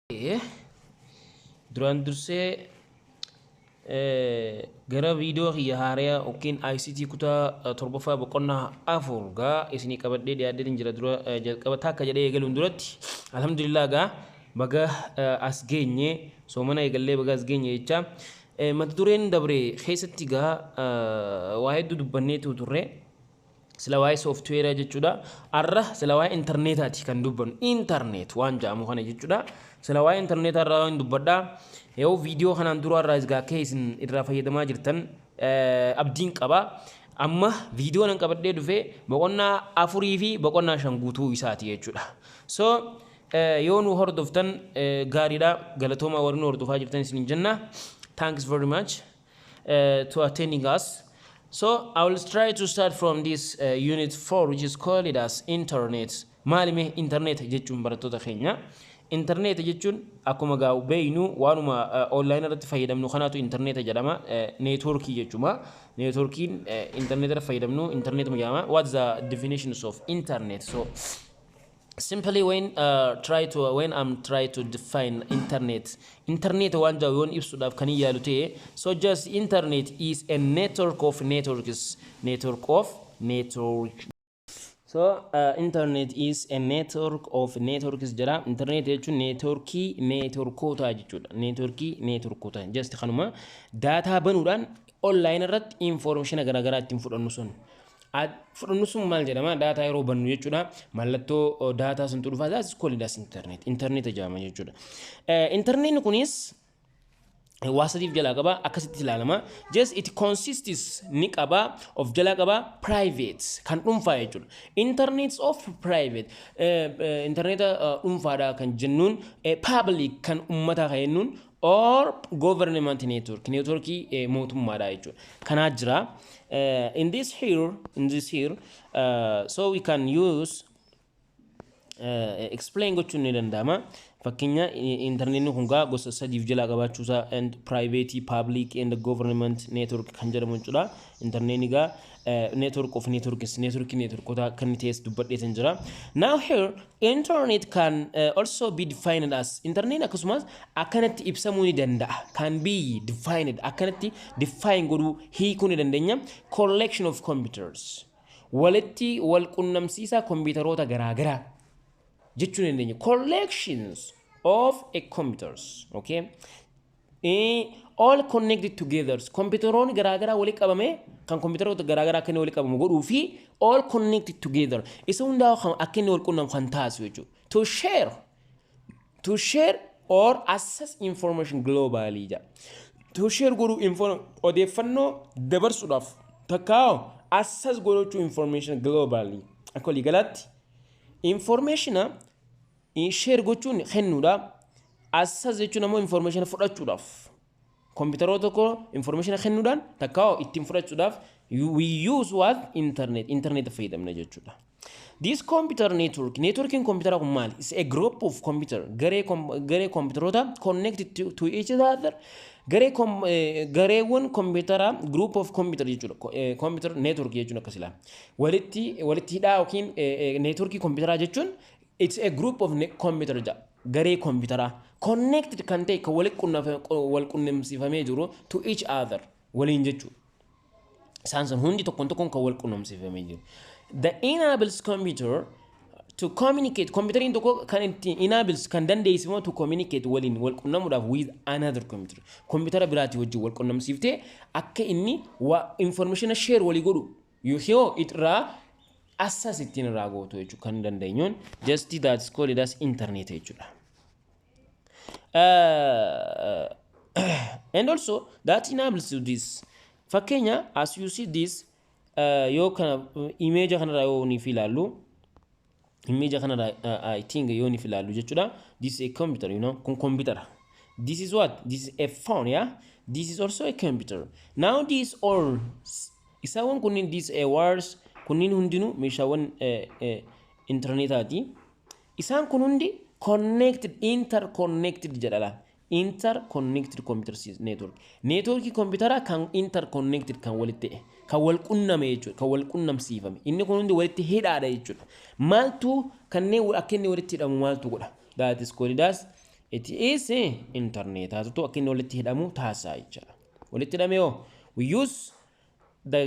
Duraan dursee gara viidiyoo kiyya haaraya yookiin ICT kutaa torbaffaa boqonnaa afur gaa isinii qabadhee dhiyaadhee jira. Dura jalqaba takka jedhee eegaluun duratti, alhamdulillah, gaa baga as geenye, soomana eegallee baga as geenye jecha. Mata dureen dabre keessatti gaa waa hedduu dubbanneetu turre, sila waa'ee sooftiweeraa jechuudha. Arra sila waa'ee intarneetaati kan dubbannu, internet waan jedhamu kana jechuudha. Sila waa'ee intarneetaa irraa waan dubbadhaa. Yoo viidiyoo kanaan dura irraa egaa akka isin irraa fayyadamaa jirtan abdiin qaba. Amma viidiyoo nan qabadhee dhufee boqonnaa afurii fi boqonnaa shan guutuu isaati jechuudha. So yoo nu hordoftan gaariidha. Galatoomaa warri nu hordofaa jirtan isin jenna. Thanks very much to attending us. So I will try to start from this unit 4, which is called as internet. Maalime internet jechuun, barattoota keenya? Internet jechuun akkuma gaa beeynu waanuma online irratti fayyadamnu kanaatu internet jedhama. Networkii jechuudha. Networkiin internet irratti fayyadamnu internet jedhama. What's the definitions of internet? So simply when I'm try to define internet, internet waan jedhu yoon ibsuudhaaf kan hin yaalu ta'e, so just internet is a network of networks, network of network. So internet is a network of networks jedha. Internet jechuun networkii networkoota jechuudha. Networkii networkoota, just kanuma daataa banuudhaan online irratti information garaagaraa ittiin fudhannu sun maal jedhama? Daataa yeroo bannu jechuudha, mallattoo daataa suntu dhufa. That's called as internet, internet jedhama jechuudha. Internetni kunis waa sadiif jalaa qaba, akkasitti ilaalama. Just it consists, ni qaba, of jalaa qaba, private kan dhuunfaa jechuudha. Internet of private, interneta dhuunfaadha kan jennuun, public kan ummataa kan jennuun, or government network, networkii mootummaadha jechuudha. Kanaa jira. In this here, so we can use explain gochuun ni danda'ama. Fakkeenya, intarneetni kun gaa gosa sadiif jalaa qabaachuusaa, and private, public and government network kan jedhamu jechuudha. Intarneetni gaa network of networks, network networkota kan ta'es dubbadheetan jira. Now here internet can also be defined as, internet akkasumas akkanatti ibsamuu ni danda'a. Can be defined, akkanatti define godhuu, hiikuu ni dandeenya. Collection of computers, walitti wal qunnamsiisaa kompiitaroota garaagaraa jechuu ni dandeenya. Collections of a computers, okay? All connected together, kompiitaroonni garaagaraa walitti qabame, kan kompiitaroota garaagaraa akka inni walitti qabamu godhuu fi all connected together, isa hundaa kan akka inni wal qunnamu kan taasisu jechuudha. To share or access information globally jedha. To share godhuu, odeeffannoo dabarsuudhaaf, takkaa access godhachuu information globally, akka waliigalaatti informationa share gochuun kennuudha. Access jechuun ammoo information fudhachuudhaaf. Kompiitaroota tokko information kennuudhaan takkaa ittiin fudhachuudhaaf we use what? Internet. Internet fayyadamna jechuudha. This computer network, networking computer kun maali? It's a group of computer, garee kompiitaroota connected to each other, gareewwan kompiitaraa, group of computer jechuudha. Computer network jechuun akkas ilaala. Walitti hidhaa yookiin networkii kompiitaraa jechuun it's a group of computer jedha. Garee kompiitaraa connected kan ta'e, kan wal qunnamsiifamee jiru, to each other, waliin jechuudha. Isaan sun hundi tokkoon tokkoon kan wal qunnamsiifamee jiru. The enables computer to communicate, computeriin tokko kan ittiin enables, kan dandeessifamu, to communicate, waliin wal qunnamuudhaaf, with another computer, computera biraatii wajjin wal qunnamsiiftee akka inni waa information share walii godhu yookiin irraa access ittiin irraa gootu jechuudha kan dandeenyuun, just that's called as internet jechuudha. And also that enables you this, fakkeenya, as you see this, yoo kana image kanarraa yoo niif ilaallu, image kanarraa I think yoo niif ilaallu jechuudha, this is a computer, kun computer. This is what? This is a phone, yeah, this is also a computer. Now these all, isaawwan kunniin, these a wires kunniin hundinuu meeshaawwan internetaati. Isaan kun hundi connected, interconnected jedhala. Interconnected computer network, networkii kompiitaraa kan interconnected, kan walitti ta'e, kan wal qunname jechuudha, kan wal qunnamsiifame. Inni kun hundi walitti hidhaadha jechuudha. Maaltu kanneen akka inni walitti hidhamu maaltu godha? That is called as It is internetaatu akka inni walitti hidhamu taasisaa jechuudha. Walitti hidhame hoo, we use the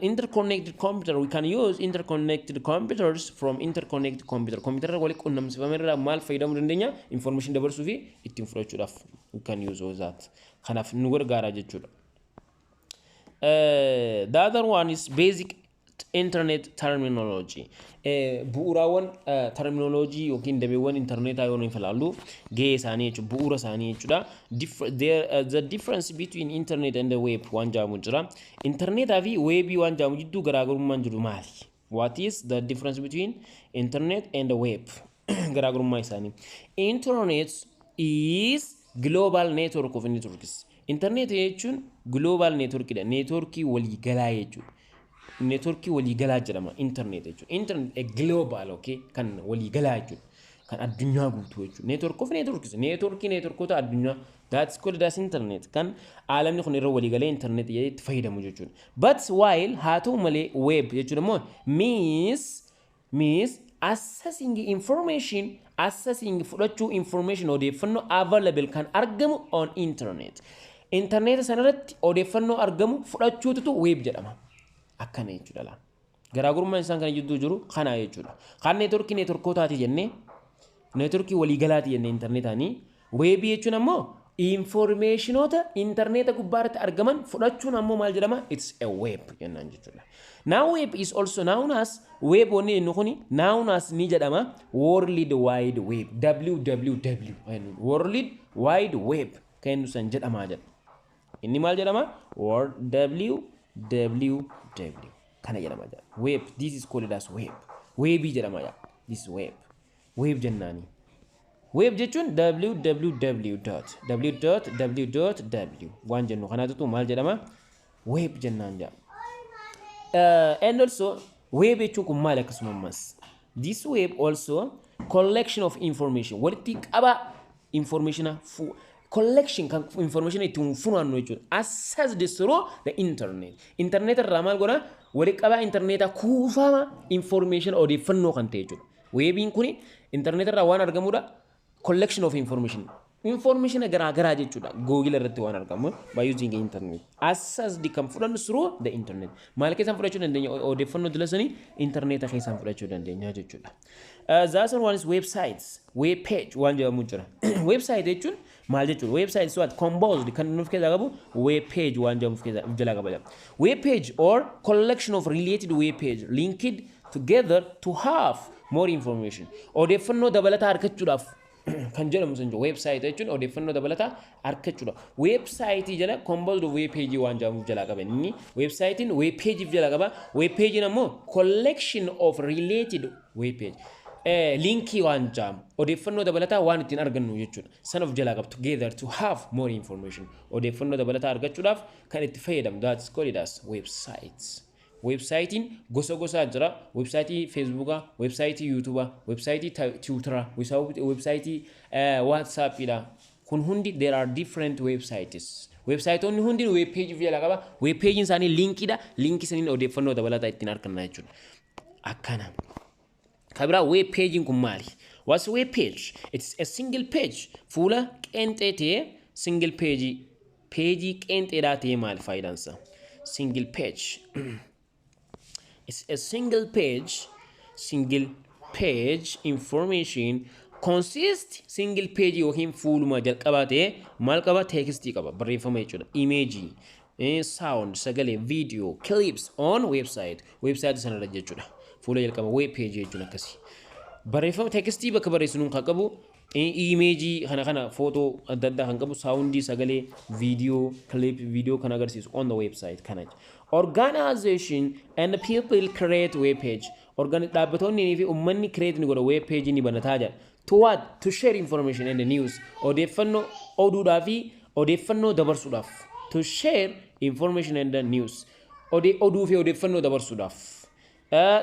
interconnected computer. We can use interconnected computers from interconnected computer. Computer walitti qunnamsifame irraa maal fayyadamuu dandeenya? Information dabarsuu fi ittiin fudhachuudhaaf we can use all that. Kanaaf nu gargaara jechuudha. The other one is basic internet terminology. Bu'uuraawwan terminology yookiin dameewwan internetaa yoo nuyi ilaallu, gahee isaanii jechuudha, bu'uura isaanii jechuudha. The difference between internet and the web waan jedhamu jira. Internetaa fi weebii waan jedhamu jidduu garaagarummaan jiru maali? What is the difference between internet and the web? Garaagarummaa isaanii. Internet is global network of networks. Internet jechuun global network dha. Networkii waliigalaa jechuudha. Networkii waliigalaa jedhama internet jechuudha. Internet a global, okay, kan waliigalaa jechuudha. Kan addunyaa guutuu jechuudha. Network of networks. Networkii networkoota addunyaa. That's called as internet. Kan aalamni kun irra waliigalee internet jedhee itti fayyadamu jechuudha. But while, haa ta'u malee, web jechuudha immoo means accessing information, accessing fudhachuu, information odeeffannoo, available kan argamu, on internet. Internet sanarratti odeeffannoo argamu fudhachuutu web jedhama. Akkana jechuudha laa. Garaagarummaan isaan kana jidduu jiru kana jechuudha. Kan neetworkii neetworkootaati jennee, neetworkii waliigalaati jennee internetaanii. Weebii jechuun ammoo informationoota intarneeta gubbaarratti argaman fudhachuun ammoo maal jedhama? It's a web jennaan jechuudha. Now web is also known as web. Wanni inni kuni known as ni jedhama World Wide Web, WWW, World Wide Web kan inni san jedhamaa jedha. Inni maal jedhama? World WWW kana jedhama jedha. Web, this is called as web. Webii jedhama jedha. This is web. Web jennaani. Web jechuun www dot w dot w dot w waan jennu kanaatutu maal jedhama? Web jennaan jedha. And also web jechuun kun maali akkasuma ammas? This web also collection of information, walitti qaba information, collection kan information ittiin funaannu jechuudha. Accessed through the internet. Internet irraa maal godha? Walitti qabaa internetaa kuufama information odeeffannoo kan ta'e jechuudha. Weebiin kuni internet irraa waan argamudha. Collection of information. Information garaa garaa jechuudha. Google irratti waan argamu by using internet. Accessed kan fudhannu through the internet. Maal keessaan fudhachuu dandeenya? Odeeffannoo dilasanii internet keessaan fudhachuu dandeenya jechuudha. The other one is websites. Web page waan jedhamu jira. Website jechuun maal jechuudha? Website is what? Composed kan nuuf keessaa qabu web page waan jedhamu keessaa jalaa qaba. Web page or collection of related web page linked together to have more information. Odeeffannoo dabalataa argachuudhaaf kan jedhamu sun jiru. Website jechuun odeeffannoo dabalataa argachuudha. Website jala composed of web page waan jedhamuuf jalaa qaba. Inni websitein web page jalaa qaba. Web page ammoo collection of related web page. Linkii waan jedhamu odeeffannoo dabalataa waan ittiin argannu jechuudha. San of jalaa qaba together to have more information. Odeeffannoo dabalataa argachuudhaaf kan itti fayyadamu, that's called as websites. Websaayitiin gosa gosaa jira. Websaayitii Feesbuukaa, websaayitii Yuutuubaa, websaayitii Tiwutaraa, websaayitii Waatsaappiidha. Kun hundi, there are different websites. Websaayitoonni hundi web page jala qaba. Web page isaanii linkiidha. Linkii saniin odeeffannoo dabalataa ittiin arganna jechuudha. Akkana. Kabiraa web page kun maali? What's web page? It's a single page. Fuula qeenxee ta'ee, single page, peejii qeenxeedhaa ta'ee maali faayidaan isaa? Single page. It's a single page, single page information consist single page yookiin fuuluma jalqabaa ta'ee maal qaba? Teekstii qaba, barreeffama jechuudha. Imeejii, sound, sagalee, video, clips on website, website sanarra jechuudha. Fuula jalqaba web page jechuun akkasii. Barreeffama teekstii bakka barreessinuun kan qabu, imeejii kana kana footoo adda addaa kan qabu, saawundii, sagalee, viidiyoo, clip viidiyoo kan agarsiisu on the website kana. Organization and people create web page. Organ dhaabbatoonni fi uummanni create ni godha, web page ni banataa jedha. To what? To share information and the news. Odeeffannoo oduudhaa fi odeeffannoo dabarsuudhaaf. To share information and the news. Oduu fi odeeffannoo dabarsuudhaaf.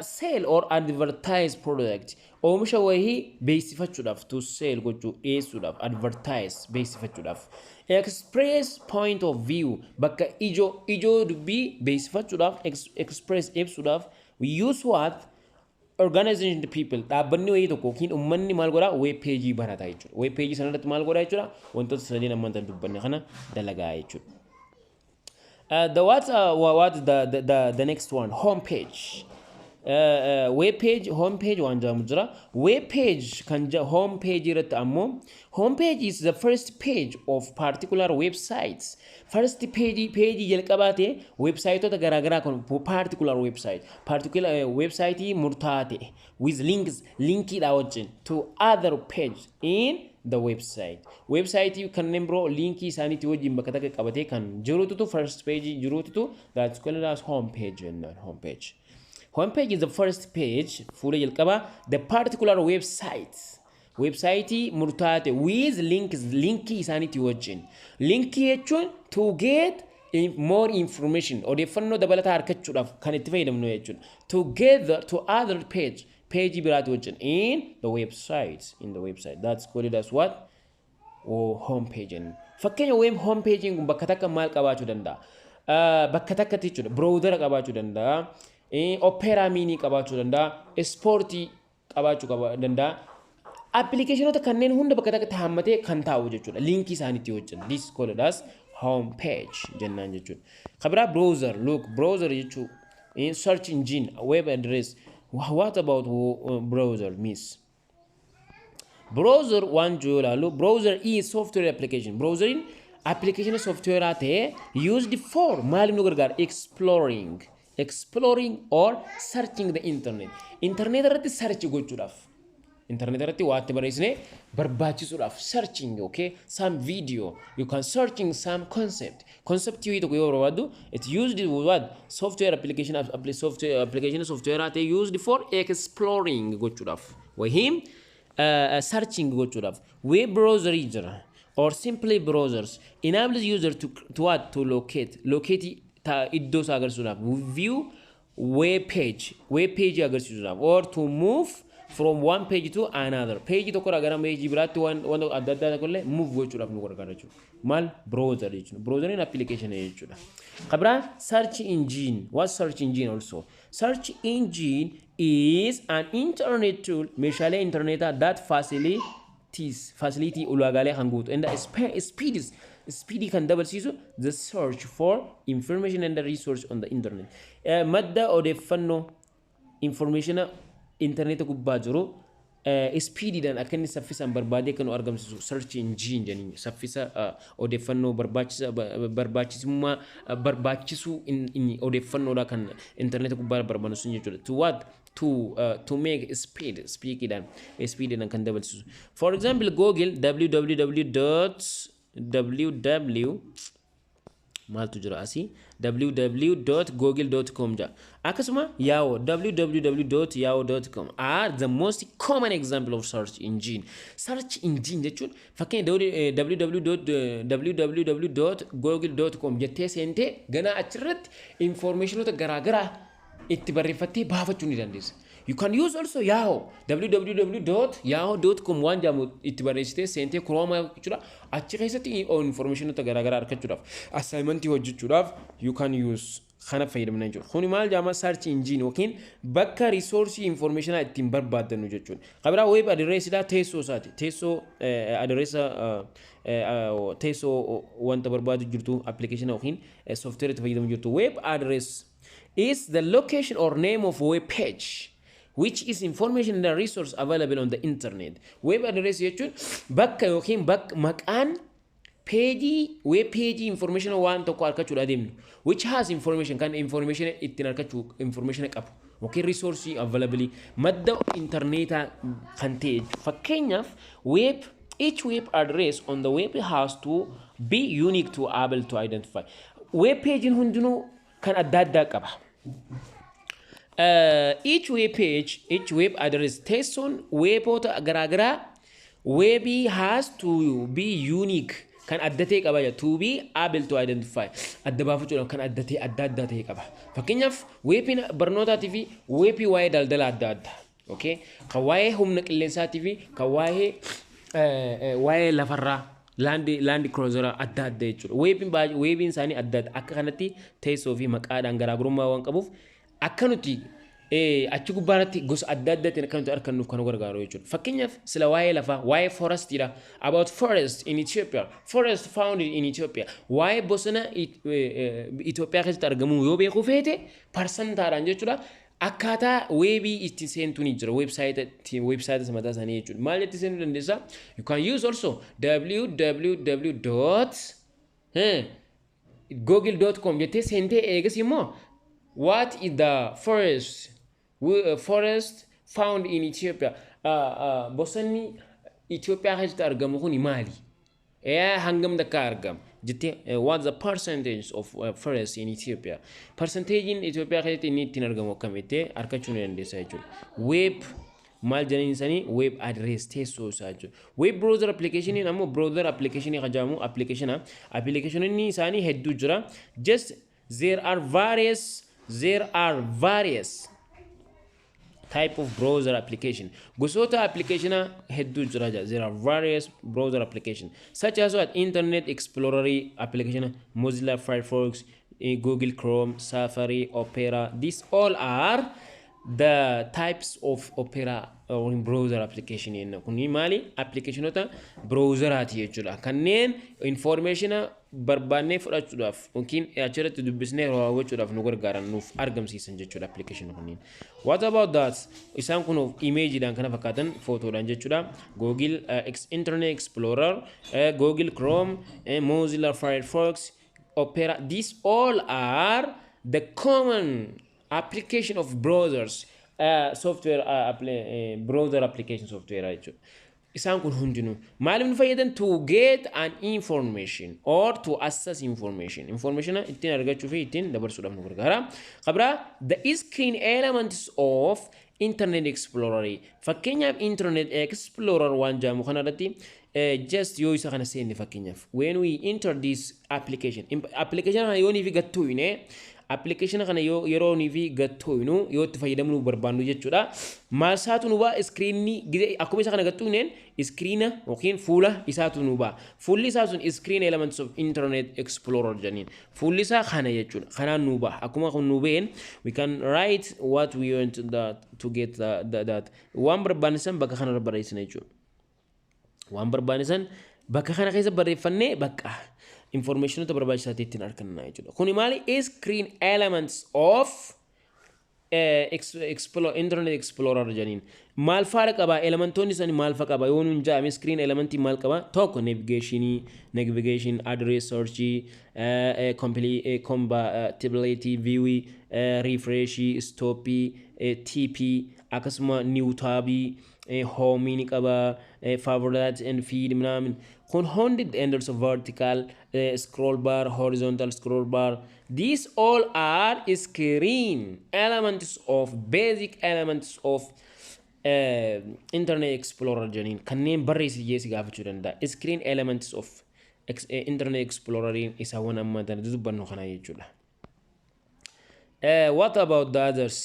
Sell or advertise product, oomisha wayii beeksifachuudhaaf, to sell gochuu, dhiyeessuudhaaf, advertise beeksifachuudhaaf, express point of view, bakka ijoo ijoo dubbii beeksifachuudhaaf, express ibsuudhaaf. We use what? Organization, the people, dhaabbanni wayii tokko yookiin uummanni maal godhaa? Web page banata jechuudha. Web page sanarratti maal godhaa jechuudha? Wantoota sadeen ammaan dubbanne kana dalagaa jechuudha. The what what the next one, home page. Web page, home page waan jedhamu jira. Web page kan home page irratti ammoo, home page is the first page of particular websites. First page, page jalqabaa ta'e websiteota garaagaraa kan particular website, particular website murtaa'aa ta'e, with links, linkiidha wajjin, to other page in the website. Website kanneen biroo linkii isaaniitii wajjin bakka takka qabatee kan jirututu, first page jirututu, that's called as home page jennaan. Home page. Home page is the first page, fuula jalqabaa, the particular website. Website murtaa'aa ta'e with links, linkii isaaniitii wajjin. Linkii jechuun to get more information, odeeffannoo dabalataa argachuudhaaf kan itti fayyadamnu jechuudha. To get to other page, page biraati wajjin in the website, in the website. That's called as what? Oh, home page. Fakkeenya web home page kun bakka takka maal qabaachuu danda'a? Bakka takkatti jechuudha. Browser qabaachuu danda'a. Opera Mini qabaachuu danda'a. Ispoortii qabaachuu danda'a. Appilikeeshinoota kanneen hunda bakka takkatti hammatee kan taa'u jechuudha. Linkii isaaniitti wajjin. This called as home page jennaan jechuudha. Kan biraa browser, look, browser jechuun search engine, web address. What about browser means? Browser waan jiru ilaalu, browser is software application. Browseriin application software ta'ee used for, maaliif nu gargaara? Exploring or searching the internet. Internet irratti search gochuudhaaf. Internet irratti waa itti barreessine barbaachisuudhaaf, searching, okay, some video, you can searching some concept, concept yoo tokko yoo barbaaddu, it used with what? Software application, software application, software ta'e used for exploring gochuudhaaf wahim searching gochuudhaaf. Web browser jira or simply browsers enables user to what? To locate ta iddoo isaa agarsiisuudhaaf, view web page, web page agarsiisuudhaaf, or to move from one page to another page, tokko irraa gara page biraatti waan wanta adda addaa tokko illee move gochuudhaaf nu gargaara jechuudha. Maal browser jechuudha? Browseriin application jechuudha. Kan biraa search engine. What search engine also? Search engine is an internet tool, meeshaalee internetaa, that facilities, facility ulaagaalee kan guutu, and speeds, speedii kan dabalsiisu, the search for information and the resource on the internet. Madda odeeffannoo, informationa internet gubbaa jiru speediidhaan akka inni saffisaan barbaadee kan nu argamsiisu search engine jedhanii, saffisa odeeffannoo barbaachisa barbaachisummaa barbaachisuu inni odeeffannoodha kan internet gubbaa barbaannu sun jechuudha. To what? To make speed, speediidhaan kan dabalsiisu. For example, Google, www dot www, maaltu jira asii? www.google.com jedha. Akkasuma Yahoo, www.yahoo.com are the most common example of search engine. Search engine jechuun fakkeenya www.google.com jettee seentee ganaa achirratti informationoota garaagaraa itti barreeffattee baafachuu ni dandeessa. You can use also Yahoo, www.yahoo.com waan jedhamu itti barreessitee seentee Chrome jechuudha. Achi keessatti informationoota garaagaraa argachuudhaaf, assignmentii hojjechuudhaaf you can use kana fayyadamna jechuudha. Kuni maal jedhama? Search engine yookiin bakka resource informationaa ittiin barbaaddannu jechuudha. Kan biraa web addressidha, teessoo isaati. Teessoo addressa, teessoo wanta barbaadu jirtu, application yookiin software itti fayyadamu jirtu. Web address is the location or name of web page which is information and a resource available on the internet. Web address jechuun bakka yookiin bakka maqaan peejii, web page, information waan tokko argachuudha deemnu, which has information, kan information ittiin argachuu, information qabu yookiin resource available, madda interneetaa kan ta'e. Fakkeenyaaf web, each web address on the web has to be unique to able to identify. Web pagein hundinuu kan adda addaa qaba. Each web page, each web address, teessoon weboota garaagaraa webii has to be unique, kan adda ta'e qaba, to be able to identify, adda baafachuudhaaf kan adda ta'e, adda adda ta'e qaba. Fakkeenyaaf weebiin barnootaatii fi weebii waa'ee daldala adda adda. Okay? Kan waa'ee humna qilleensaatii fi kan waa'ee lafarraa, Land Cruiser adda adda jechuudha. Weebiin baay'ee, weebiin isaanii adda adda. Akka kanatti teessoo fi maqaadhaan garaagarummaa waan qabuuf akka nuti Achi gubbaarratti gosa adda addaatiin akka nuti argannuuf kan nu gargaaru jechuudha. Fakkeenyaaf, sila waa'ee lafaa, waa'ee forestiidha. About forest in Ethiopia, forest found in Ethiopia. Waa'ee bosona Itoophiyaa keessatti argamu yoo beekuu feete, parsantaadhaan jechuudha. Akkaataa weebii itti seentu ni jira, website mataa isaanii jechuudha. Maal jetti seenuu dandeessa? You can use also www.google.com jettee seentee, eegas immoo "What is the forest found in Ethiopia?" Bosonni Itoophiyaa keessatti argamu kuni maali? Hangam takka argama jettee, "What the percentage of forest in Ethiopia?" Percentagein Itoophiyaa keessatti inni ittiin argamu akkamitti argachuu ni dandeessa jechuudha. Web maal jedhanii isaanii web address, teessoo isaa jechuudha. Web browser application ammoo, browser application kajamu applicationonni isaanii hedduu jira. Just there are various type of browser application, gosoota applicationa hedduu jira. There are various browser application such as what? Internet Explorer application, Mozilla Firefox, Google Chrome, Safari, Opera. These all are the types of Opera or browser application jenna. Kuni maali? Applicationota browseraati jechuudha, kanneen informationa barbaannee fudhachuudhaaf yookiin achirratti dubbisnee raawwachuudhaaf nu gargaaran, nuuf argamsiisan jechuudha application kunniin. What about that? Isaan kun imeejiidhaan kana fakkaatan, footoodhaan jechuudha. Google Internet Explorer, Google Chrome, Mozilla Firefox, Opera. These all are the common application of browsers software, browser application software jechuudha. Isaan kun hundinuu maaliif nu fayyadan? To get an information or to access information, information ittiin argachuu fi ittiin dabarsuudhaaf nu gargaara. Qabraa the screen elements of Internet Explorer. Fakkeenyaaf, Internet Explorer waan jedhamu kanarratti just yoo isa kana seenne, fakkeenyaaf, when we enter this application, application kana yoo fi gattuuyne, application kana yoo yeroo nii fi gattuuynu, yoo itti fayyadamuu barbaannu jechuudha. Maal isaatu nu ba'a? Screenni akkuma isa kana gattuuyneen screena yookiin fuula isaatu nu ba'a. Fuulli isaa sun screen elements of Internet Explorer jedhaniin. Fuulli isaa kana jechuudha. Kanaan nu ba'a. Akkuma kun nu ba'een, we can write what we want to get that waan barbaanne san bakka kanarra barreessina jechuudha. Waan barbaanne san bakka kana keessa barreeffannee bakka informationota barbaachisaa ta'e ittiin arganna jechuudha. Kuni maali? Screen elements of Internet Explorer jedhaniin. Maal faadha qaba? Elementoonni sani maal fa qaba? Yoo nuun jedhame, screen elementii maal qaba? Tokko navigationii, navigation, address search, compatibility, view, refresh, stop, TP, akkasuma new tab, home ni qaba, favorite and feed ምናምን kun hundi, and also vertical scroll bar, horizontal scroll bar. These all are screen elements of basic elements of Internet Explorer jedhaniin. Kanneen barreessi jee si gaafachuu danda'a. Screen elements of Internet Explorer isaawwan amma tana dubbannu kana jechuudha. What about the others?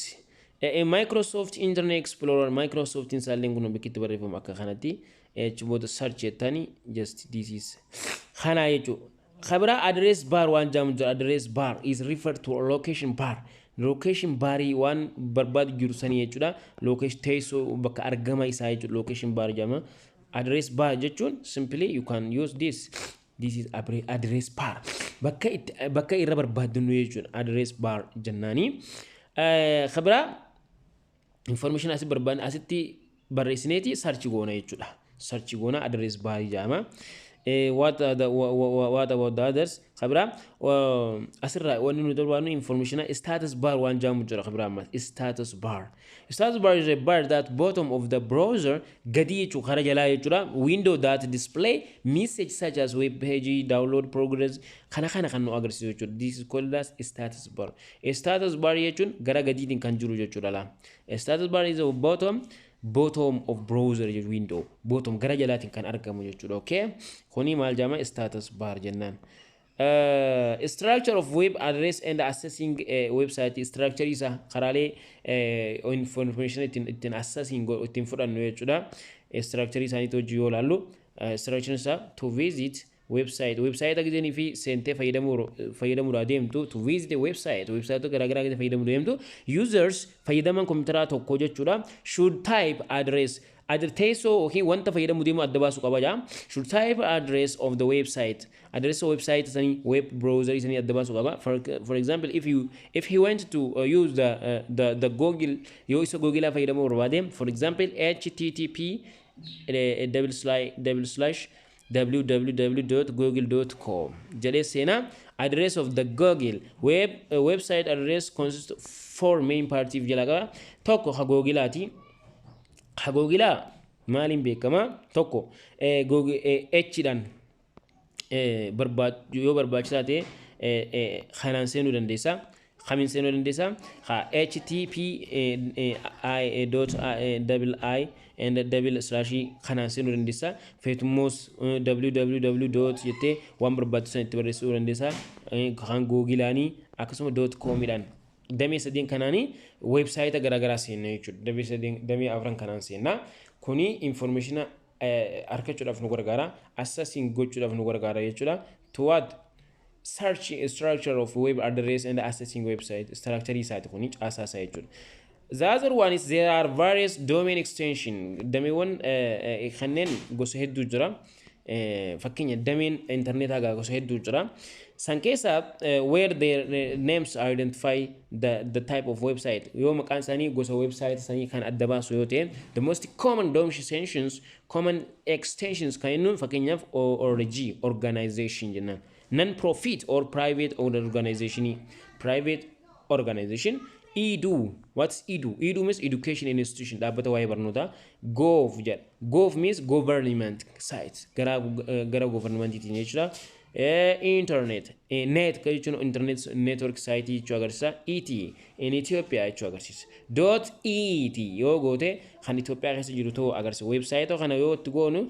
Microsoft Internet Explorer, Microsoft isaalleen kun bakkitti barreeffamu akka kanatti achi booda search jettanii, just this is kana jechuudha. Kabira address bar waan jedhamu jira. Address bar is referred to location bar. Location barii waan barbaadu jiru sanii jechuudha. Location, teessoo bakka argama isaa jechuudha. Location bar jedhama. Address bar jechuun simply you can use this. This is address bar. Bakka itti bakka irra barbaadnu jechuudha. Address bar jennaani. Kabira information asii barbaadne asitti barreessineeti search goona jechuudha. Search goona, address bar jedhama. What about the others? Kabira asirraa wanni nuti barbaadnu information status bar waan jedhamu jira. Kabira ammas status bar. Status bar is a bar that bottom of the browser, gadi jechuu, kara jalaa jechuudha, window that display message such as web page, download progress, kana kana kan nu agarsiisu jechuudha. This is called as status bar. Status bar jechuun gara gadiitiin kan jiru jechuudha la. Status bar is a bottom of browser window, bottom gara jalaatiin kan argamu jechuudha. Okay, kuni maal jedhama? Status bar jennaan. Structure of web address and accessing website, structure isa karaalee information ittiin accessing ittiin fudhannu jechuudha. Structure isaaniitti hojii yoo ilaallu, structure isaa to visit Website, website gizeenii fi seentee fayyadamuudhaa deemtu, to visit a website, website garaagaraa gizee fayyadamuu deemtu, users, fayyadaman kompiitaraa tokko jechuudha, should type address, teessoo yookiin wanta fayyadamuu deemu adda baasuu qaba jaa. Should type address of the website, address website sanii, web browser sanii adda baasuu qaba. For example, if he went to use the Google, yoo isa Google fayyadamuu barbaade, for example, http:///www.google.com jedhee seenaa. Address of the Google web website address consists of four main parts jala qaba. Tokko ha Googleaati. Ha Googleaa maaliin beekama? Tokko H dhaan yoo barbaachisaa ta'e kanaan seenuu dandeessa. Kamiin seenuu dandeessa? Ha HTTP I dot double I and double slash kanaan seenuu dandeessa. Feetummoos www dot jettee waan barbaachisan itti barreessuu dandeessa. Kan Googleaanii akkasuma dot comidhaan damee sadeen kanaanii website garaagaraa seenna jechuudha. Damee sadeen, damee afran kanaan seenna. Kuni information argachuudhaaf nu gargaara. Accessing gochuudhaaf nu gargaara jechuudha. To what? Search structure of web address and accessing website structure isaati kuni, caasaa isaa jechuudha. The other one is there are various domain extension. Dameewwan kanneen gosa hedduu jira. Fakkeenya dameen internetaa gosa hedduu jira. San keessa where their names identify the type of website, yoo maqaan isaanii gosa website sanii kan adda baasu yoo ta'e, the most common domain extensions, common extensions kan jennuun, fakkeenyaaf org, organization jennaan, non profit or private organization, private organization. Edu, what's edu? Edu means education institution, dhaabbata waa'ee barnootaa. Gov jedha. Gov means government site, gara governmentiitiin jechuudha. Internet, net kan jechuun internet network site jechuu agarsiisa. Et in Ethiopia jechuu agarsiisa. Dot et yoo goote kan Itoophiyaa keessa jiru ta'uu agarsiisa. Website kana yoo itti goonu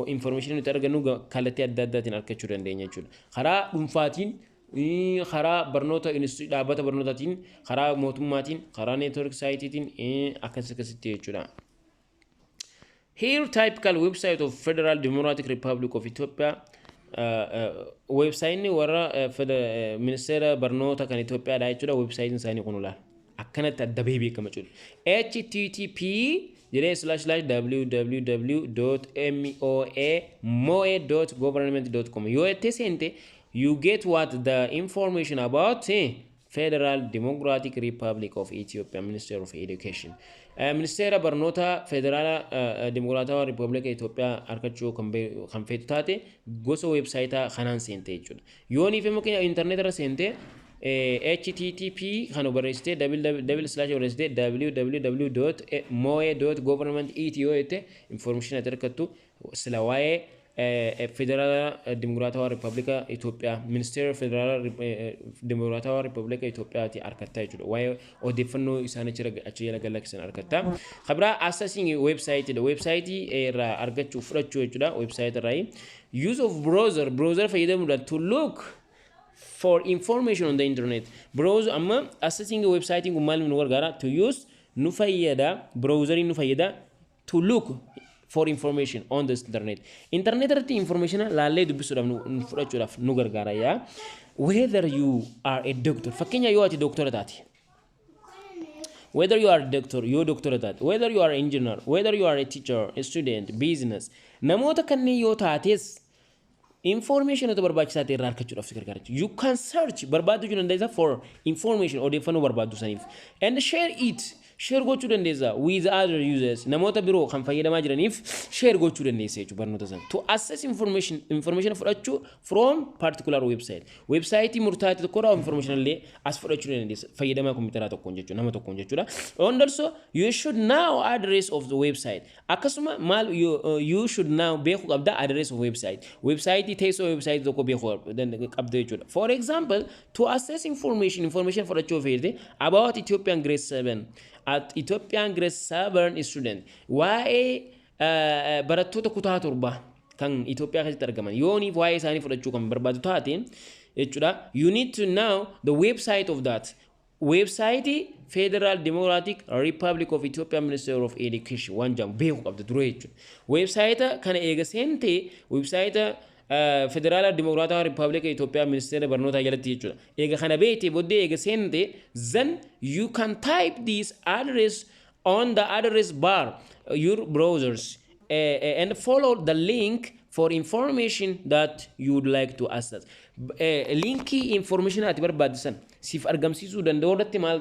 information nuti argannu kallattii adda addaatiin argachuu dandeenya jechuudha. Karaa dhuunfaatiin, karaa barnoota, dhaabbata barnootaatiin, karaa mootummaatiin, karaa network siteiitiin, akkas akkasitti jechuudha. Here typical website of Federal Democratic Republic of Ethiopia, websiteni warra ministeera barnoota kan Itoophiyaadha jechuudha. Websiteiin isaanii kun ilaala. Akkanatti adda bahee beekama jechuudha. HTTP jedhee //www.moa.moa.government.com yoo jettee seente, you get what? The information about Federal Democratic Republic of Ethiopia Minister of Education. Ministeera barnoota Federaala Dimokiraatawaa Riippaabilika Itoophiyaa argachuu kan feetu taate gosa websiteaa kanaan seente jechuudha. Yooniif immoo internet irra seente, HTTP kan barreessitee, double slash barreessitee, www.moe.government.et yoo jette, information ati argattu sila waa'ee Federaala Dimokiraatawaa Riippaabilika Itoophiyaa, Ministeera Federaala Dimokiraatawaa Riippaabilika Itoophiyaati argatta jechuudha. Waa'ee odeeffannoo isaan achi jala galakkisan argatta. Kabiraa accessing website dha. Website irraa argachuu, fudhachuu jechuudha. Website irraa use of browser, browser fayyadamuudhaan to look for information on the internet. Browser amma accessing website kun maal nu gargaara? To use nu fayyada, browserii nu fayyada to look for information on the internet. Internet irratti information laallee dubbisuudhaaf, nu fudhachuudhaaf nu gargaara yaa. Whether you are a doctor, fakkeenya yoo ati doktora taate, whether you are a doctor, yoo doktora taate, whether you are engineer, whether you are a teacher, a student, business, namoota kanneen yoo taates information otoo barbaachisaa ta'e irraa argachuudhaaf si gargaara. You can search, barbaaduu dandeessa, for information, odeeffannoo barbaaddu saniif, and share it, share gochuu dandeessa, with other users, namoota biroo kan fayyadamaa jiraniif share gochuu dandeessa jechuudha barnoota sana. To access information, information fudhachuu, from particular website, website murtaa'e tokko irraa information illee as fudhachuu dandeessa fayyadamaa kompiitaraa tokkoon jechuudha, nama tokkoon jechuudha. And also you should know address of the website. Akkasuma maal you should know, beekuu qabda, address of website, website, teessoo website tokko beekuu qabda jechuudha. For example, to access information, information fudhachuu feete, about Ethiopian grade 7, at Ethiopian grade 7 student, waa'ee barattoota kutaa 7 kan Itoophiyaa keessatti argaman yooniif waa'ee isaanii fudhachuu kan barbaadu taate jechuudha, you need to know the website of that website, Federal Democratic Republic of Ethiopia Ministry of Education waan jedhamu beekuu qabda dura jechuudha. Website kana eega seentee website Federaala Dimokiraataa Rippaabilika Itoophiyaa Ministeera Barnootaa jalatti jechuudha. Eega kana beekte booddee, eega seente, then you can type this address on the address bar your browsers and follow the link for information that you would like to access. Linkii information ati barbaaddu san siif argamsiisuu danda'u irratti maal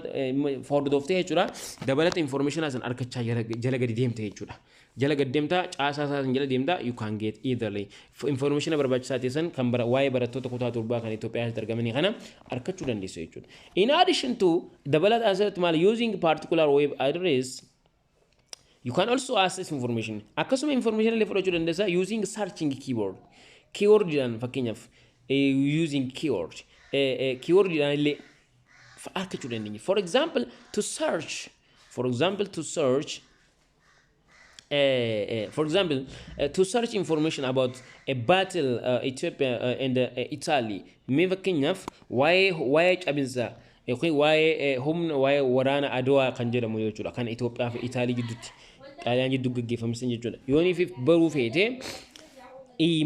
hordoftee jechuudha. Dabalata information san argachaa jala gadi deemte jechuudha. Jala gadi deemtaa, caasaa isaa san jala deemtaa, you can get easily information barbaachisaa ta'e san kan waa'ee barattoota kutaa torbaa kan Itoophiyaa keessatti argamanii kana argachuu dandeessu jechuudha. In addition to, dabalata asirratti maal, using particular web address, you can also access information. Akkasuma information illee fudhachuu dandeessa using searching keyword. Keyword-dhaan fakkeenyaaf, using keyword. Keyword-dhaan illee argachuu dandeenya. For example, to search information about a battle Ethiopia and Italy. Mee fakkeenyaaf waa'ee cabinsa yookiin waa'ee humna, waa'ee waraana Adawaa kan jedhamu jechuudha, kan Itoophiyaa fi Itaalii gidduutti, Xaaliyaan gidduu gaggeeffamsan jechuudha. Yooniif baruu feete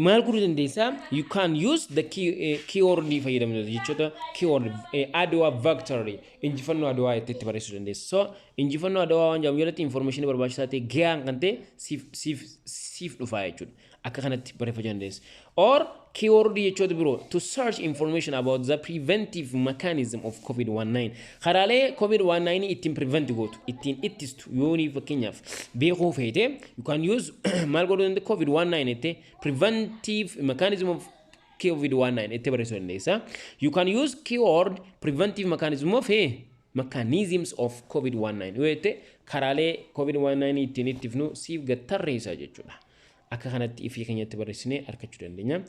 maal godhuu dandeessaa? You can use the keyword fayyadamuu jechoota keyword Adwa victory, injifannoo Adwaa itti barreessuu dandeessa. So injifannoo Adwaa waan jedhamu jalatti information barbaachisaa ta'e gahaan kan ta'e siif dhufaa jechuudha. Akka kanatti barreeffachuu dandeessa. Or keyword jechoota biroo to search information about the preventive mechanism of COVID-19. Karaalee COVID-19 ittiin prevent gootu, ittiin ittistu yoonii fakkeenyaaf beekuu feete, you can use maal godhuu dandeessa, COVID-19 itti preventive mechanism of COVID-19 itti barreessuu dandeessa. You can use keyword preventive mechanism of mechanisms of COVID-19 yoo jette, karaalee COVID-19 ittiin ittifnu siif gattarreessa jechuudha. Akka kanatti ifii keenyatti barreessinee argachuu dandeenya.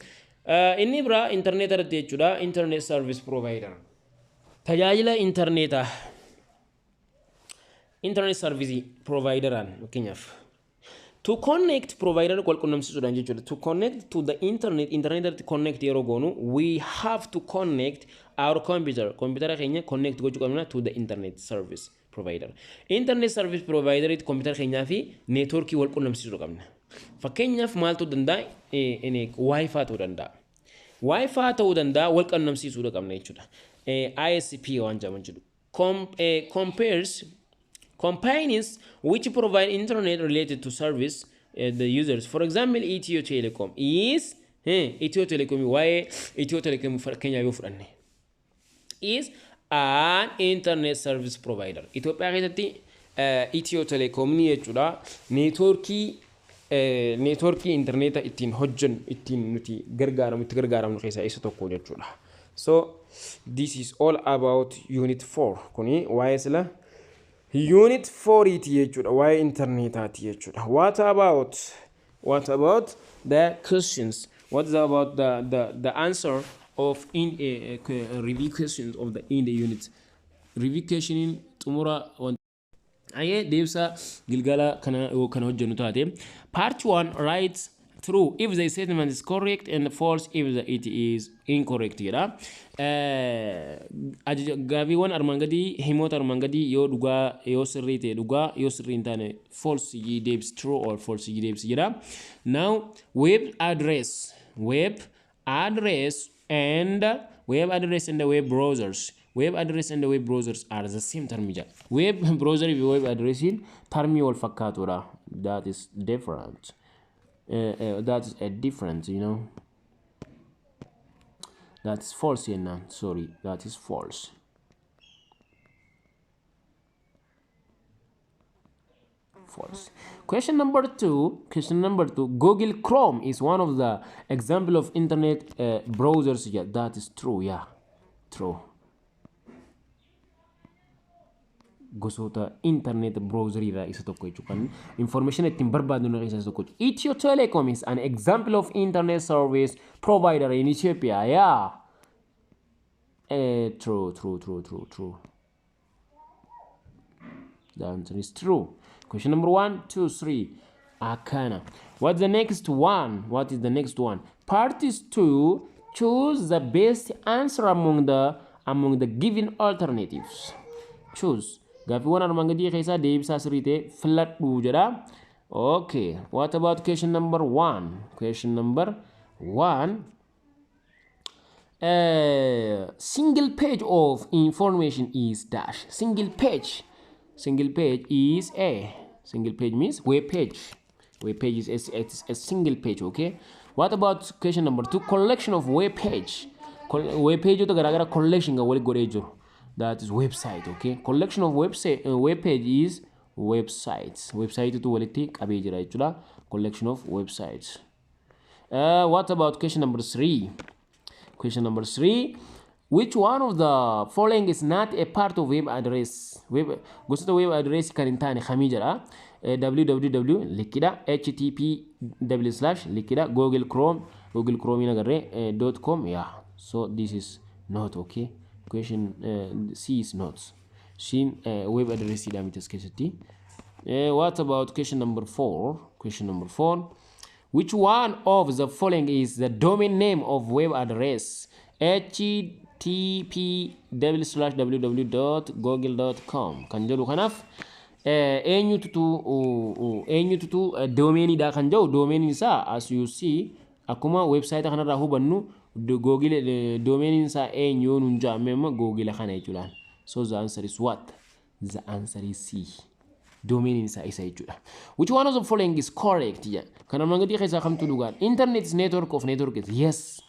Inni biraa internet irratti jechuudha. Internet service provider. Tajaajila interneetaa. Internet service provideraan fakkeenyaaf. To connect provider wal qunnamsiisuudhaan jechuudha. To connect to the internet, internet irratti connect yeroo goonu, we have to connect our computer. Computer keenya connect gochuu qabna to the internet service provider. Internet service provider itti computer keenyaa fi networkii wal qunnamsiisuu qabna. Fakkeenyaaf maaltu danda'a? Wi-Fi ta'uu danda'a. Wi-Fi ta'uu danda'a, wal qunnamsiisuu qabna jechuudha. ISP waan jedhamu jedhu. Compares companies which provide internet related to service the users. For example, Ethio Telecom is Ethio Telecom, waa'ee Ethio Telecom fakkeenyaaf yoo fudhanne, is an internet service provider. Itoophiyaa keessatti Ethio Telecom ni jechuudha. Neetwoorkii intarneeta ittiin hojjennu, ittiin nuti gargaaramu, itti gargaaramnu keessaa isa tokko jechuudha. So this is all about unit 4. Kuni waa'ee sila unit 4 ti jechuudha. Waa'ee intarneetaati jechuudha. What about the questions? What is about the answer of in review questions of the in the unit? Review question xumura. Ayyee, deebisa gilgala kana yoo kana hojjennu taate, part 1, write true if the statement is correct and false if it is incorrect jedha. Gaafiiwwan armaan gadii, himoota armaan gadii yoo dhugaa, yoo sirrii ta'e dhugaa, yoo sirrii hin taane false deebisi, true or false deebisi jedha. Now web address and web address and web browsers are the same term jedha. Web browser fi web addressiin termii wal fakkaatudha. That is different. That is a different. That is false jennaan. Sorry, that is false. False. Question number two. Question number two. Google Chrome is one of the example of internet browsers. Yeah, that is true. Yeah, true. Gosoota internet browser irraa isa tokko jechuudha. Kan information ittiin barbaadnu keessaa isa tokko. Ethio Telecom is an example of internet service provider in Ethiopia. Yeah. True, true, true, true, true. The answer is true. Question number one, two, three. Akana. What's the next one? What is the next one? Part is two. Choose the best answer among the given alternatives. Choose. Gaaffiiwwan armaan gadii keessaa deebisaa sirrii ta'e filadhu jedha. Okay. What about question number one? Question number One, single page of information is dash. Single page. Single page is a. Single page means web page. Web page is a single page, okay? What about question number two? Collection of web page. Web page garaagara collection ga wali godhee jiru. That is website, okay? Collection of website, web page is websites. Website tu walitti qabee jira jechuudha. Collection of websites. What about question number three? Question number three. Which one of the following is not a part of web address? Web gosoota web address kan hin taane kamii jedha. Www likkidha. Http double slash likkidha. Google Chrome, Google Chrome hin agarree, dot com, yeah. So this is not okay. Question C is not. C web address dha miti as keessatti. What about question number four? Question number four. Which one of the following is the domain name of web address? http://www.google.com kan jedhu kanaaf eenyututu domainiidha kan jedhu. Domainiin isaa, as you see, akkuma website kanarraa hubannu, Google domainiin isaa eenyu nuun jedhame amma Google kana jechuudha. So the answer is what? The answer is C. Domainiin isaa isa jechuudha. Which one of the following is correct? Jedha. Kan armaan gadii keessaa kamtu dhugaadha? Internet is network of networks. Yes.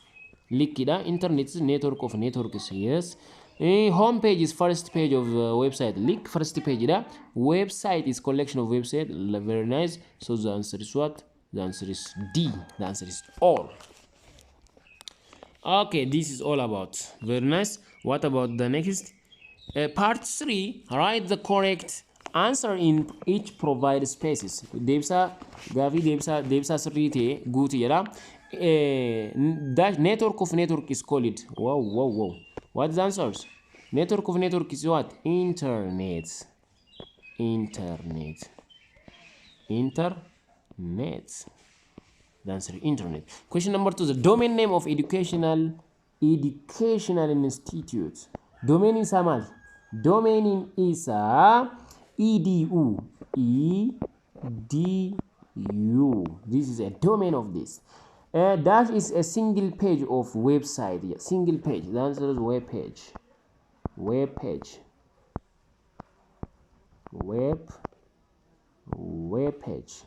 Likkidha. Internet is network of networks. Yes. Home page is first page of website. Link first page dha. Website is collection of website. Very nice. So the answer is what? The answer is D. The answer is all. Okay, this is all about. Very nice. What about the next? Part 3. Write the correct answer in each provided spaces. Deebisaa gaafii deebisaa sirrii ta'e guutu jedha. That network of network is called. Wow. What is the answers? Network of network is what? Internet. Internet. Internet. The answer is internet. Question number two, the domain name of educational institute. Domain isaa maali? Domain isaa edu. Edu. This is a domain of this. That is a single page of website. Yeah, single page. The answer is web page. Web page. Web page.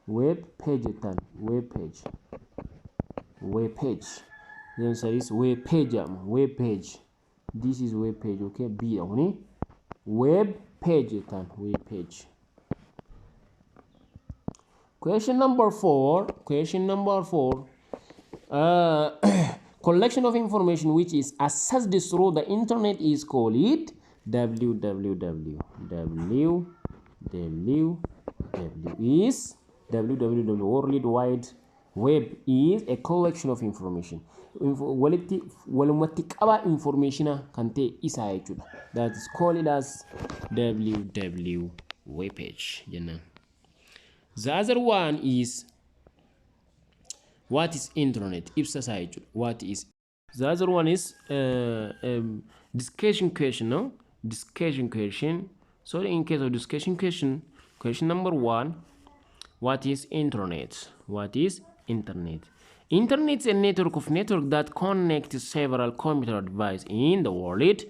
Web page jettaan. Web page. Web page. The answer is web page jedhama. Web page. This is web page, okay? B dha kuni. Web page jettaan. Web page. Question number four. Question number four. Collection of information which is accessed through the internet is called www. Www is www. World Wide Web is a collection of information. Walitti walumatti qabaa informationa kan ta'e isaa jechuudha. That is called as www web page jennaan. The other one is, what is internet? Ibsa isaa jechuudha. What is the other one is discussion question, no? Discussion question. So in case of discussion question, question number one, what is internet? What is internet? Internet is a network of network that connects several computer devices in the world.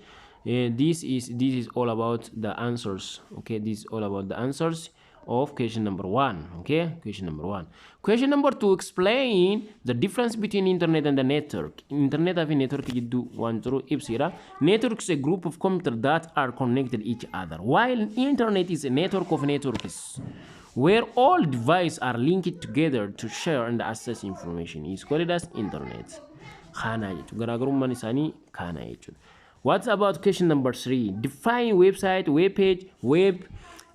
This is all about the answers. Okay, this is all about the answers of question number one. Okay, question number one. Question number two, explain the difference between internet and the network. Internet fi network jidduu waan jiru ibsiidha. Network is a group of computers that are connected each other, while internet is a network of networks where all devices are linked together to share and access information is called as internet. Kana jechuudha. Garaagarummaan isaanii kana jechuudha. What about question number three? Define website, web page, web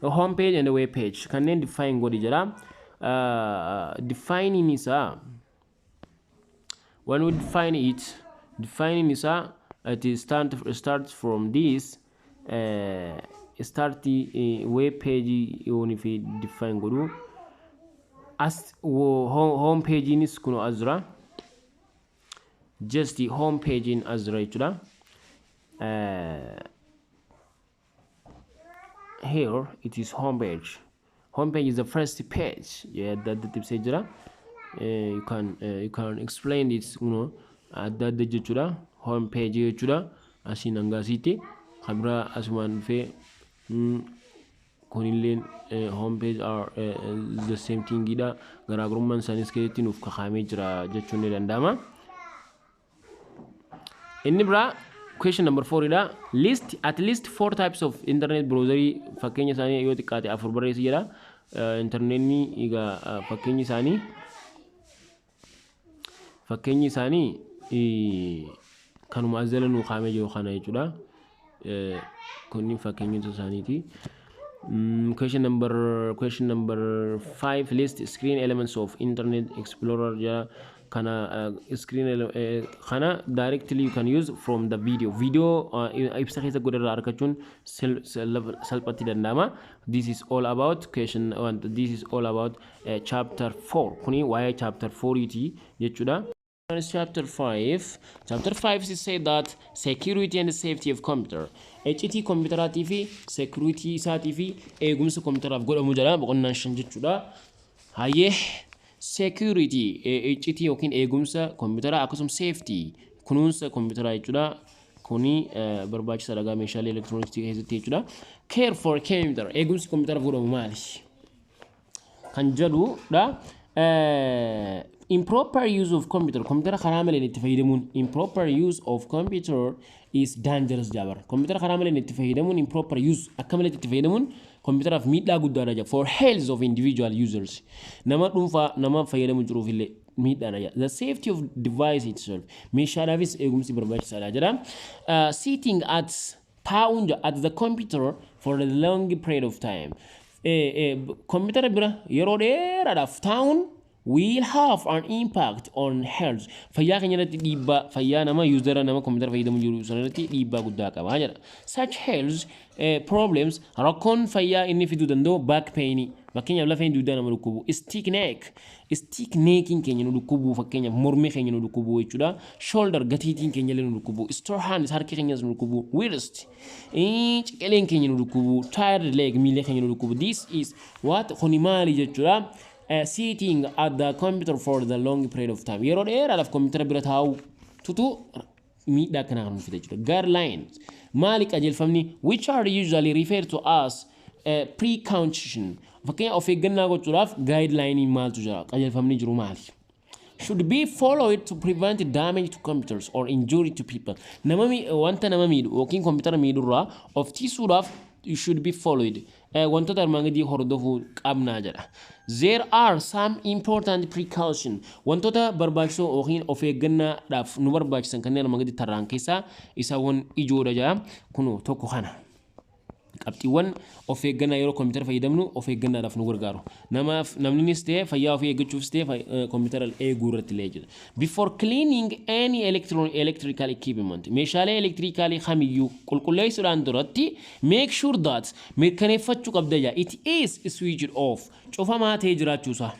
home page and web page. Kanneen define godhi jedha. Defining isaa, when we define it, defining isaa, it is starts from this start web page yooni fi define godhu as home page kun as jira, just the home page in as jira jechuudha. Here it is home page. Home page is the first page. Yeah, that ibsee jira. You can explain it adda adda jechuudha. Home page jechuudha. Asiin hanga asiitti kan biraa asumaan dhufee kunilleen home page are the same thing dha. Garaagarummaan isaanis keessatti nuuf kakaa'amee jira jechuun ni danda'ama. Inni biraa question number 4 dha. List at least four types of internet browser. Fakkeenya isaanii yoo xiqqaate afur barreessi jedha. Internetni egaa fakkeenyi isaanii kanuma as jala nuu kaa'amee jiru kana jechuudha. Kunniin fakkeenyota isaaniiti. Question number 5: list screen elements of Internet Explorer jedha. Kana screen kana directly you can use from the video. Video ibsa keessa godharraa argachuun salphatti danda'ama. This is all about question one. This is all about chapter 4. Kuni waa'ee chapter 4 ti jechuudha. Chapter 5. Chapter 5 is say that security and safety of computer. Iccitii kompiitaraatii fi security isaatii fi eegumsa kompiitaraaf godhamu jedha boqonnaan 5 jechuudha. Hayyee, security, iccitii yookiin eegumsa kompiitaraa, akkasumas safety, kunuunsa kompiitaraa jechuudha. Kuni barbaachisaadha gaa meeshaalee elektirooniksii keessatti jechuudha. Care for computer, eegumsi kompiitaraaf godhamu maali kan jedhudha. Improper use of computer, computer karaa maleen itti fayyadamuun, improper use of computer is dangerous jaabar. Computer karaa maleen itti fayyadamuun, improper use, akka malee itti fayyadamuun computeraaf miidhaa guddaadha jaa. For health of individual users, nama dhuunfaa nama fayyadamu jiruuf illee miidhaadha jaa. The safety of device itself, meeshaadhaafis eegumsi barbaachisaadha jedha. Sitting at, taa'uun at the computer for a long period of time, kompitara bira yeroo dheeraadhaaf taa'uun will have an impact on health, fayyaa keenya irratti dhiibbaa, fayyaa nama usera, nama kompitara fayyadamu jiru sana irratti dhiibbaa guddaa qaba jedha. Such health problems, rakkoon fayyaa inni fiduu danda'u, back pain, fakkeenyaaf lafeen dugdaa nama dhukkubu, stiff neck, stiff neckiin keenya nu dhukkubu, fakkeenyaaf mormii keenya nu dhukkubu jechuudha, shoulder, gatiitiin keenya illee nu dhukkubu, sore hands, harki keenyas nu dhukkubu, wrist, ciqileen keenya nu dhukkubu, tired leg, miila keenya nu dhukkubu. This is what, kuni maali jechuudha? Sitting at the computer for the long period of time, yeroo dheeraadhaaf computer bira taa'u tutu miidhaa akkanaa kan fida jechuudha. Guidelines maali? Qajeelfamni, which are usually referred to as precaution, fakkeenya of eeggannaa gochuudhaaf guideline maaltu jira? Qajeelfamni jiru maali? Should be followed to prevent damage to computers or injury to people. Nama wanta nama miidhu yookiin kompiitara miidhurraa of tiisuudhaaf should be followed. Wantoota armaan gadii hordofuu qabnaa jedha. There are some important precaution. Wantoota barbaachisoo yookiin of eeggannaadhaaf nu barbaachisan kanneen armaan gadii tarraan keessaa isaawwan ijoodha jedha. Kunoo tokko kana. Qabxiiwwan of eeggannaa yeroo kompiitara fayyadamnu of eeggannaadhaaf nu gargaaru. Namaaf namninis ta'e fayyaa ofii eeggachuufis ta'e kompiitara eeguu irratti illee jira. Before cleaning any electrical equipment, meeshaalee elektirikaalii kamiyyuu qulqulleessuudhaan duratti, make sure that, mirkaneeffachuu qabda jaa, it is switched off, cufamaa ta'ee jiraachuusaa,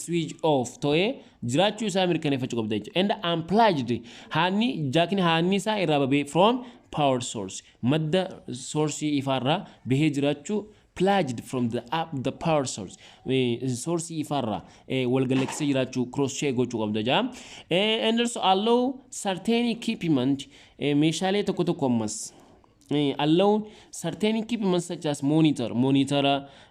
switch off ta'ee jiraachuu isaa mirkaneeffachuu qabda jechuudha. And unplugged, haanni jackni haanni isaa irraa babee, from power source, madda sourceii ifaarraa bahee jiraachuu, plugged from the up the power source, sourceii ifaarraa wal galaksee jiraachuu cross check gochuu qabda jaa. And also allow certain equipment, meeshaalee tokko tokko ammas allow certain equipment such as monitor,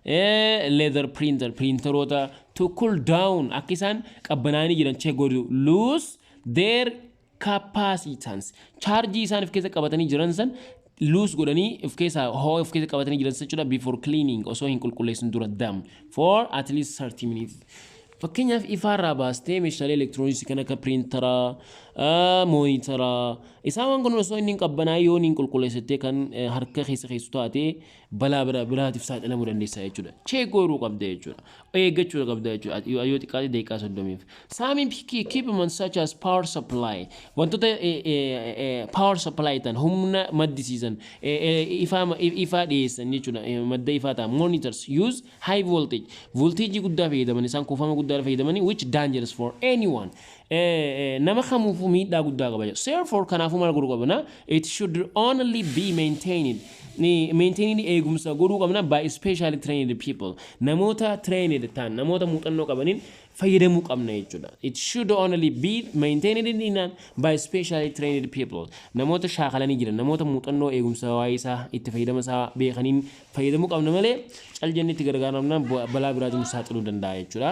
laser printer, printeroota, to cool down, akka isaan qabbanaanii jiran check godhu, lose their capacitance, chargeii isaan of keessa qabatanii jiran san lose godhanii of keessa hoo of keessa qabatanii jiran jechuudha, before cleaning, osoo hin qulqulleessin dura, them for at least 30 minutes. Fakkeenyaaf ifaarraa baastee meeshaalee elektirooniksii kan akka printeraa, monitoraa, isaan waan kun osoo inni hin qabbanaa yoo inni hin qulqulleessattee kan harka keessa keessu taate balaa biraatiif saaxilamuu dandeessa jechuudha. Check godhuu qabda jechuudha. Eeggachuu qabda jechuudha. Yoo xiqqaate daqiiqaa 30f. Some equipment such as power supply, wantoota power supply ta'an, humna maddisiisan, ifaa dhiyeessan jechuudha. Madda ifaa ta'an, monitors, use high voltage, voltage guddaa fayyadaman, isaan kuufama guddaa fayyadamanii, which dangerous for anyone, nama kamuufuu miidhaa guddaa qaba. Therefore, kanaafuu maal godhuu qabna? It should only be maintained. Maintaining, eegumsa godhuu qabna, by specially trained people, namoota trained ta'an, namoota muuxannoo qabaniin fayyadamuu qabna jechuudha. It should only be maintained in by specially trained people. Namoota shaakalanii jiran, namoota muuxannoo eegumsa waa'ee isaa, itti fayyadama isaa beekaniin fayyadamuu qabna malee cal jennee itti gargaaramnaan balaa biraatiin saaxiluu danda'a jechuudha.